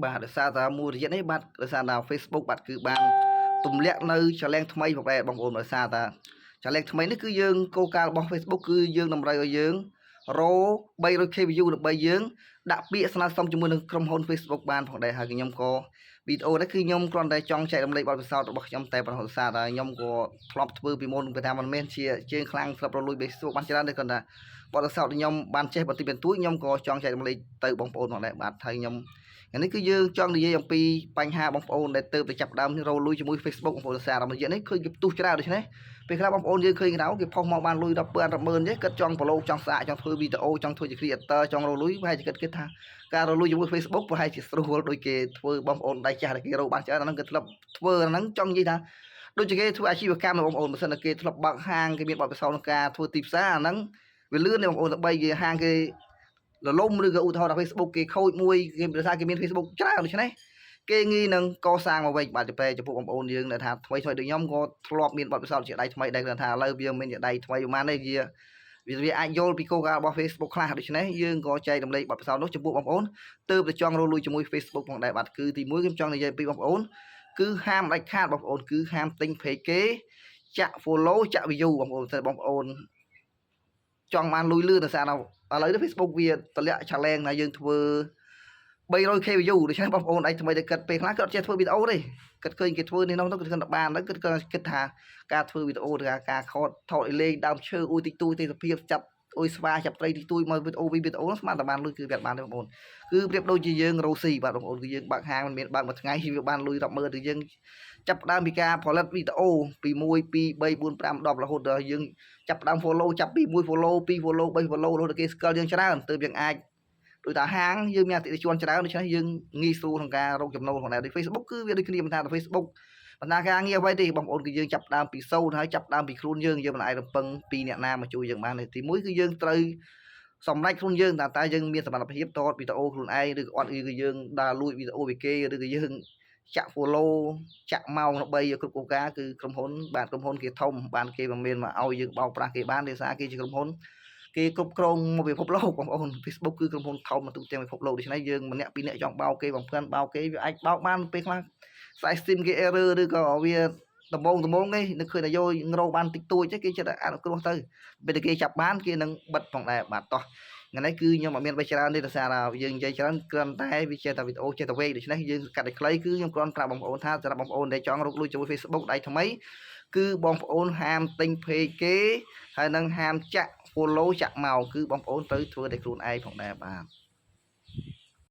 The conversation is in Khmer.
បាទដោយសារតែមួយរយៈនេះបាទដោយសារតែ Facebook បាទគឺបានទម្លាក់នៅ challenge ថ្មីផងដែរបងប្អូនដោយសារតែ challenge ថ្មីនេះគឺយើងគោលការណ៍របស់ Facebook គឺយើងតម្រូវឲ្យយើងរក 300K view ដើម្បីយើងដាក់ពាក្យស្នើសុំជាមួយនឹងក្រុមហ៊ុន Facebook បានផងដែរហើយខ្ញុំក៏វីដេអូនេះគឺខ្ញុំគ្រាន់តែចង់ចែករំលែកបទពិសោធន៍របស់ខ្ញុំតែប៉ុណ្ណោះដោយសារតែខ្ញុំក៏ធ្លាប់ធ្វើពីមុនគឺថាមិនមែនជាជើងខ្លាំងស្រាប់រលួយ Facebook បានច្រើនទេគ្រាន់តែបទពិសោធន៍ខ្ញុំបានចេះបន្តិចបន្តួចខ្ញុំក៏ចង់ចែករំលែកទៅបងប្អូនផងដែរបាទហើយខ្ញុំថ្ងៃនេះគឺយើងចង់និយាយអំពីបញ្ហាបងប្អូនដែលទៅតែចាប់ដើមរកលុយជាមួយ Facebook បងប្អូនសាររយៈនេះឃើញគេផ្ទុះច្រើនដូច្នេះពេលខ្លះបងប្អូនយើងឃើញក្រៅគេផុសមកបានលុយ10ពាន់10ម៉ឺនទេគិតចង់ប្រឡូកចង់សាកចង់ធ្វើវីដេអូចង់ធ្វើជា creator ចង់រកលុយប្រហែលជាគិតគិតថាការរកលុយជាមួយ Facebook ប្រហែលជាស្រួលដូចគេធ្វើបងប្អូនដៃចាស់ដែលគេរកបានច្រើនអាហ្នឹងគេធ្លាប់ធ្វើអាហ្នឹងចង់និយាយថាដូចជាគេធ្វើអាជីវកម្មបងប្អូនបើសិនតែគេធ្លាប់បើកហាងគេមានបទពិសោធន៍ក្នុងការធ្វើទីផ្សារអាហ្នឹងវាលឿនទេបងប្អូនទៅបីគេហាងគេលលំឬក៏ឧទាហរណ៍ថា Facebook គេខូចមួយគេដោយសារគេមាន Facebook ច្រើនដូច្នេះគេងាយនឹងកសាងមកវិញបាទទៅចំពោះបងប្អូនយើងដែលថាថ្មីថ្មីដូចខ្ញុំក៏ធ្លាប់មានបទពិសោធន៍ជាដៃថ្មីដែរគាត់ថាឥឡូវវាមិនជាដៃថ្មីប្រហែលទេវាវាអាចយល់ពីគោលការណ៍របស់ Facebook ខ្លះដូច្នេះយើងក៏ចែករំលែកបទពិសោធន៍នោះចំពោះបងប្អូនទើបតែចង់រកលុយជាមួយ Facebook ផងដែរបាទគឺទីមួយខ្ញុំចង់និយាយពីបងប្អូនគឺហាមដាច់ខាតបងប្អូនគឺហាមទិញ page គេចាក់ follow ចាក់ view បងប្អូនតែបងប្អូនចង់បានលុយលឿនដោយសារឥឡូវនេះ Facebook វាតម្លាក់ challenge ណាយើងធ្វើ 300K view ដូច្នេះបងប្អូនឯងថ្មីតែគិតពេលខ្លះគាត់អត់ចេះធ្វើវីដេអូទេគិតឃើញគេធ្វើនេះនោះទៅគាត់គិតតែបានទៅគិតគិតថាការធ្វើវីដេអូការការខតថតឲ្យលេងដើមឈើអ៊ុយតិចតួចទេសភាពចាប់អ៊ុយស្វាចាប់ត្រីតិចតួចមកវីដេអូវីដេអូស្មានតែបានលុយគឺវាអត់បានទេបងប្អូនគឺប្រៀបដូចជាយើងរកស៊ីបាទបងប្អូនគឺយើងបើកហាងមិនមានបើកមួយថ្ងៃវាបានលុយរាប់ម៉ឺនទៅយើងចាប់ផ្ដើមពីការផលិតវីដេអូពី1 2 3 4 5 10រហូតដល់យើងចាប់ផ្ដើម follow ចាប់ពី1 follow 2 follow 3 follow រហូតដល់គេស្គាល់យើងច្រើនទើបយើងអាចដូចថាហាងយើងមានអតិថិជនច្រើនដូច្នេះយើងងាយស្រួលក្នុងការរកចំណូលក្នុងដែរដូច Facebook គឺវាដូចគ្នាមិនថាតែ Facebook បណ្ដាការងារអ្វីទេបងប្អូនគឺយើងចាប់ដើមពីសូន្យហើយចាប់ដើមពីខ្លួនយើងយើងមិនអាចរំពឹងពីអ្នកណាមកជួយយើងបានទេទីមួយគឺយើងត្រូវសម្រេចខ្លួនយើងតើតើយើងមានសមត្ថភាពថតវីដេអូខ្លួនឯងឬក៏អត់ឬក៏យើងដើរលួចវីដេអូពីគេឬក៏យើងចាក់ follow ចាក់ម៉ោងដើម្បីគ្រប់គោលការណ៍គឺក្រុមហ៊ុនបាទក្រុមហ៊ុនគេធំបានគេមិនមានមកឲ្យយើងបោកប្រាស់គេបានដោយសារគេជាក្រុមហ៊ុនគេគ្រប់គ្រងមកពិភពលោកបងប្អូន Facebook គឺក្រុមហ៊ុនធំមកទូទាំងពិភពលោកដូច្នេះយើងម្នាក់ពីរនាក់ចង់បោកគេបំផ្លាញបោកគេវាអាចបោកបានពេលខ្លះខ្សែ stream គេ error ឬក៏វាដំបងដំបងទេនឹកឃើញតែយករោបានតិចតួចទេគេចិត្តអនុគ្រោះទៅពេលតែគេចាប់បានគេនឹងបិទផងដែរបាទតោះថ្ងៃនេះគឺខ្ញុំអត់មានអ្វីច្រើនទេដោយសារយើងនិយាយច្រើនគ្រាន់តែវាចេះតែវីដេអូចេះតែវែងដូច្នេះយើងកាត់ឲ្យខ្លីគឺខ្ញុំគ្រាន់ប្រាប់បងប្អូនថាសម្រាប់បងប្អូនដែលចង់រកលុយជាមួយ Facebook ដៃថ្មីគឺបងប្អូនហាមទិញ page គេហើយនឹងហាមចាក់ follow ចាក់មកគឺបងប្អូនត្រូវធ្វើតែខ្លួនឯងផងដែរបាទ។